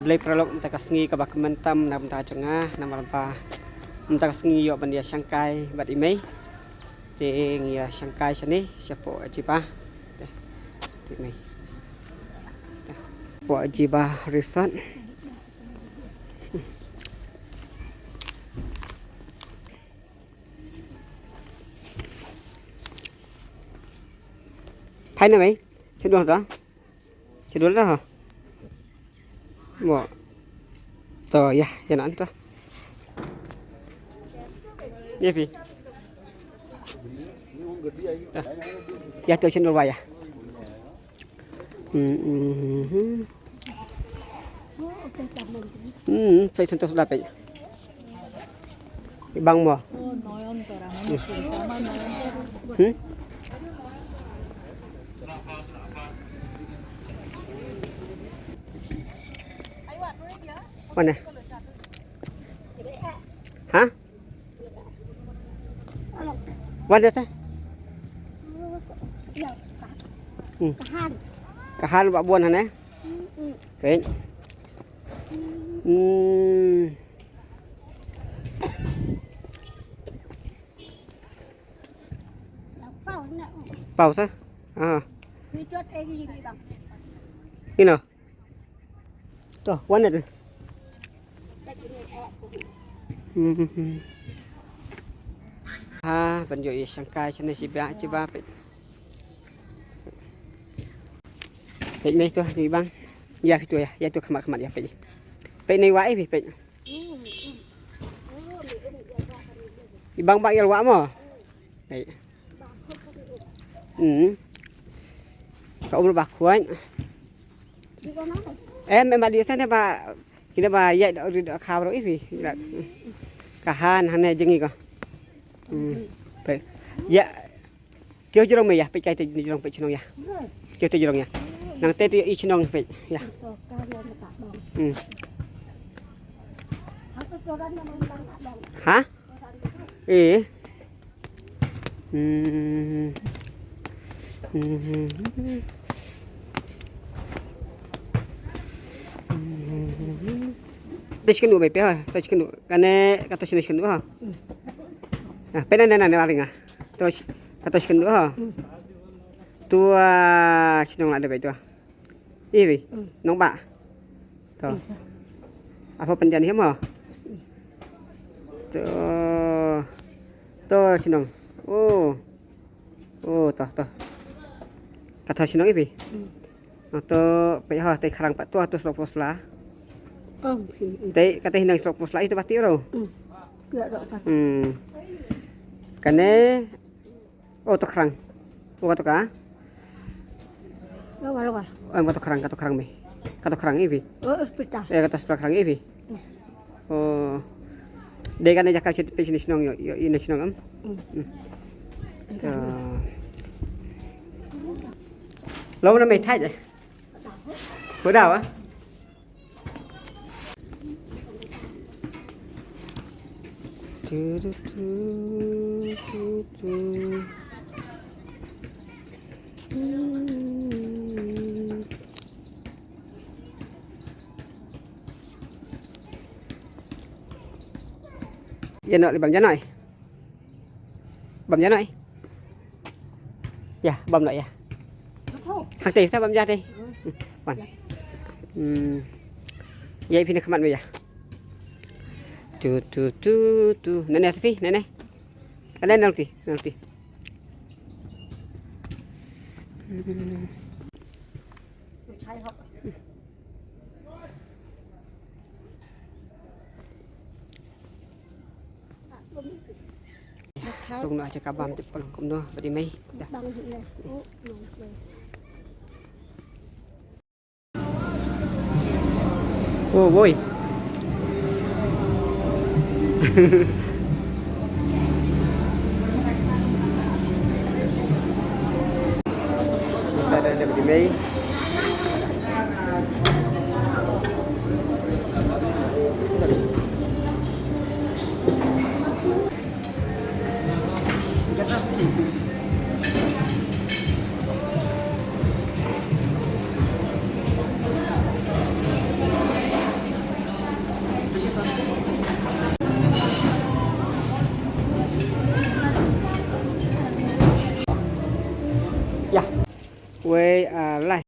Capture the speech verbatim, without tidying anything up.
Blei paralok, mynta ka sngi kaba kmen tam na bynta jong nga, namar ba mynta ka sngi ïoh ban ïa shangkai bad i mei. Te ngi ïa shangkai shane shapoh Jiba. Te, te mei. Shapoh Jiba Resort. Phai na mei. Shu dul ta. Shu dul ta ha. Mo. To ïa, ïa nan ta. Ïa phi. Ïa. Ïa to shu dul wa ïa. Hmm, hmm, hmm. Hmm, sa santos da peit. I Bang mo. Hmm. Wan eh. Ha? Wan eh sa? Hmm. Ka han. Ka han ba bun han eh. Peit. Hmm. Pau sa? Ah. Ino? To, wan eh. Hmm. Ha, ban ïoh ïa shangkai shane shi ba, shi ba peit. Peit mei to, ni bang. Ïa phi to ïa, ïa to khmat khmat ïa peit. Peit ni wa eh phi peit. I bang ba ïa wa mo. Peit. Hmm. Ka um ba khwan. Em em ba di sa ne ba kine ba ïa da ri da khaw ro i phi. Ka han han ne jeng i ko. Hmm. Peit. Ïa. Kiew jrong me ïa, peit kai te jrong peit chnong ïa. Kiew te jrong ïa. Nang te te i chnong peit ïa. Hmm. Ha? Eh. Hmm. Hmm. Te chicken du mai pe ha, te chicken du. Kane ka te chicken du ha. Na, pe na na na na ringa. To, ka to shnong ha. Tu, ah, shnong la dei tu. Ih, wi. Nong ba. To. Apa panjan hiam ha? To. To shnong. Oh. Oh, to, to. Ka to shnong ih, wi. To, pe ha, te khrang pat tu, tu srok pos la. Te, kata hinang srok pos la, itu pati ro. Hmm. Kane, oh, to khrang. Oh, ka to ka? Em, ka to khrang, ka to khrang me. Ka to khrang ih, wi. Oh, hospital. Eh, ka to hospital khrang ih, wi. Oh. Dei kane jaka chit pe shnong ïoh, ïoh, ïoh shnong em. Hmm. Lo na me thai. Ko da wa? Tu, tu, tu, tu, tu. Hmm. Ïa noh li bam ïa noh. Bam ïa noh. Ïa, bam noh ïa. Hangtei sa bam ïa tei. Wan. Hmm. Ïa phi na khmat me ïa. Tu tu tu tu. Nane sa phi, nane. Nane nang ti, nang ti. Rung noh ha jaka bam tip pang kumno ba dei mei. Dah. Oh, boy. Kita dah ada di mei. Wei, ah, lai.